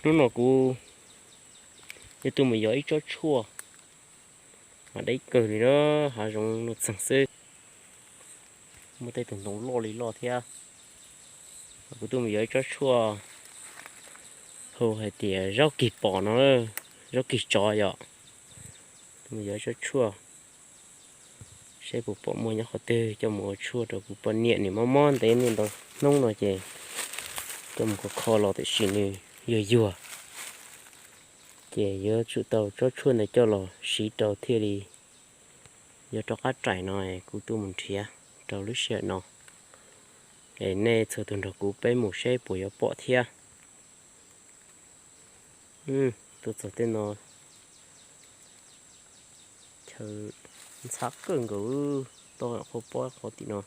Hnub no kuv yuav tuaj mus yos ib tsob tshuaj, mas deb kawg li na, hav zoov nuj txeeg xwb. Muaj tej tug ntoo loj li loj thiab. Kuv tuaj mus yos ib tsob tshuaj hu hais tias zaub kig pom no, zaub kig tsov yom. Tuaj mus yos ib tsob tshuaj, saib puas pom muaj nyob qhov twg coj mus ua tshuaj rau kuv poj niam nws mob mob ntev niaj ntau hnub no ces coj mus kho kho los tiam sis nws yuag yuag. Ces yuav tsum tau tsob tshuaj ntawd coj los siv rau thiaj li yuav rov qab rais no, kuv tuaj mus nrhiav rau lub sij hawm no. Es nej txhua tus nrog kuv peb mus saib puas yuav pom thiab. Tuaj txog tej no chaw ntxhab kawg nkaus, toj qhov pob qhov tim no.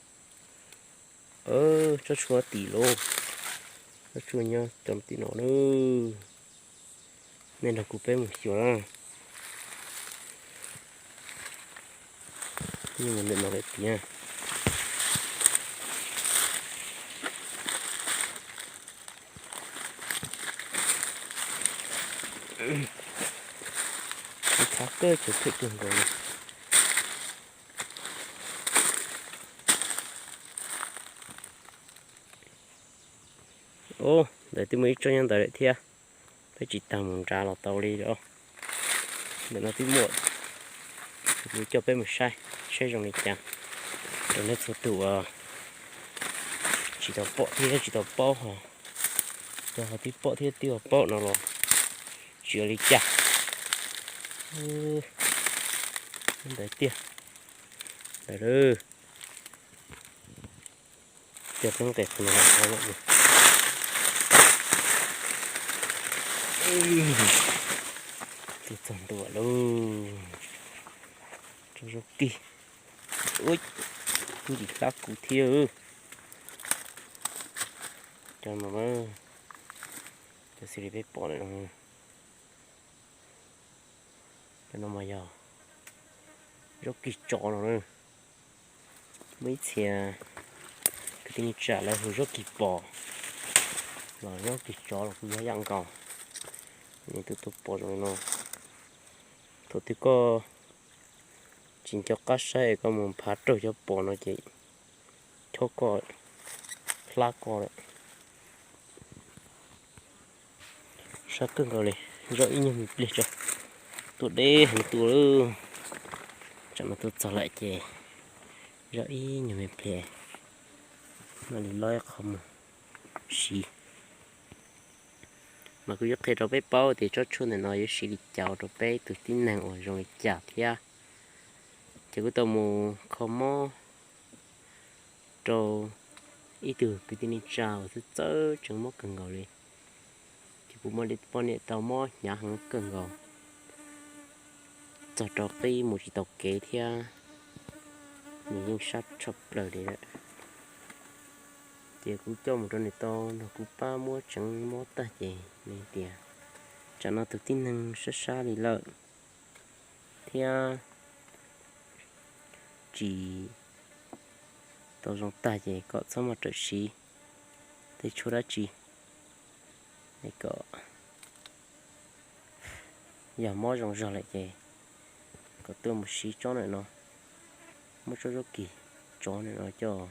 Tsob tshuaj tim lauj, tsob tshuaj nyob rau tim no na. Nej nrog kuv peb mus xyuas na. Mus ntawm no lawm tiag. Ntxhab kawg, chaw phem kawg nkaus li. Ub, ntawd twb muaj ib tsob nyob ntawd lawm thiab. Peb tsis tas mus nrad los tau li os. Ntawm no twb muaj, kuv coj peb mus saib, saib zoo li cas. Rau nej txhua tus uas tsis tau pom thiab tsis tau paub ho, cov ho twb pom thiab twb ho paub no los tsis ua li cas. Ntawd tiag, ntawd lawm. Coj peb nqes qhov no, twb txog ntua lauj. Tsob zaub kig, ub, ntsis hlab kuv thiab. Cov no, cov xws li peb pom lawm no, cov no mas yog zaub kig tsov no na. Muaj ib txhia kwv tij neej tsa lawv hu zaub kig pom los zaub kig tsov los kuj yog ib yam nkaus. Nws twb tuaj pom zoo li no. Thaum twg koj tsis nco qab saib koj mus nphav raug cov pom no ces chob koj, hlab koj lawm. Sab kawg nkaus li, zoj ib nyuag me pliag tso, tuaj deb heev tuaj lawm. Tsam no tuaj txog lawm ces zoj ib nyuag me pliag, mam li lob ib qho mus siv. Mas kuv yuav qhia rau peb paub tias tsob tshuaj ntawm no yuav siv li cas rau peb tus tib neeg uas zoo li cas thiab. Ces kuv tau mus kho mob rau ib tug kwv tij neej tsa uas txawj txawj tseem mob kawg nkaus li. Ces kuv muaj poj niam tau mob hnyav heev kawg nkaus, txog rau qib mus tsis tau kev thiab, nws yeej sab tshaj plaws li lawm. Ces kuv coj mus rau nws tau nrog kuv pab muab tseev mob tag ces nws tias tsam no tus tib neeg sab sab li lawm thiab tsis tau zoo tag ces kom txhob muaj rawm siv tej tshuaj dab tsi, kom yog mob zoo zog lawm ces kom tuaj mus siv tsob ntawm no, muab tsob zaub kis tsov ntawm no coj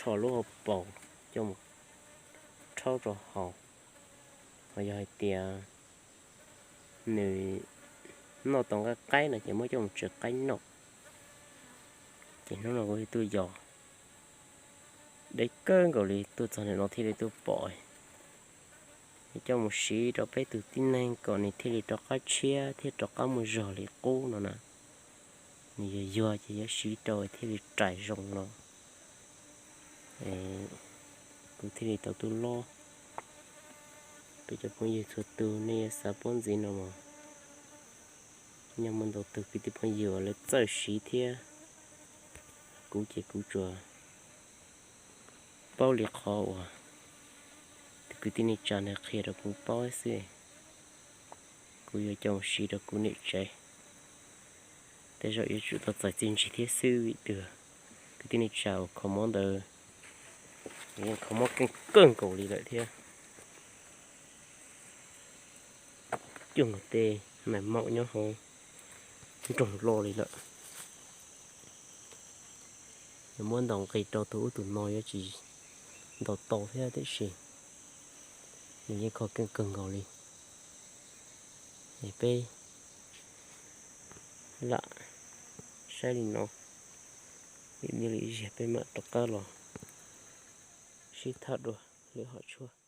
rho lub hauv paus coj mus rhaub rau haus. Ho yog hais tias nws noj tau nqaij qaib no ces muab coj mus tsaws qaib noj. Ces hnub no kuv tuaj yos deb kawg nkaus li tuaj txog ntawm no thiaj li tuaj pom, coj mus siv rau peb tus tib neeg kom nws thiaj li rov qab tshiab thiab rov qab muaj zog li qub no na. Nws yuag yuag ces yuav siv rau thiaj li rais zoo no. Kuv thiaj li tau tuaj lob. Peb cov phooj ywg txhua tus nej yuav xav paub ntxiv no mas, nyob muaj ntau tus kwv tij phooj ywg uas lawv txawj siv thiab. Kuv ces kuv tsuas paub li qhov uas tus kwv tij neej tsa ntawd qhia rau kuv paub xwb. Kuv yuav coj mus siv rau kuv niam tsev, tej zaum yuav tsum tau txais txiaj ntsig thiab xwb vim tias kwv tij neej tsa uas kho mob ntawd yeej kho mob keej kawg nkaus li lawm thiab. Coj nkaus tej nais maum nyob hauv nroog loj li lawm. Yog muab ntaus nqis rau tus ub tus no yuav tsis ntaus tau thiab, tiam sis nws yeej kho keej kawg nkaus li. Es peb lam saib li no, ib pliag ib zaug peb mam rov qab los sib tham dua lwm hom tshuaj.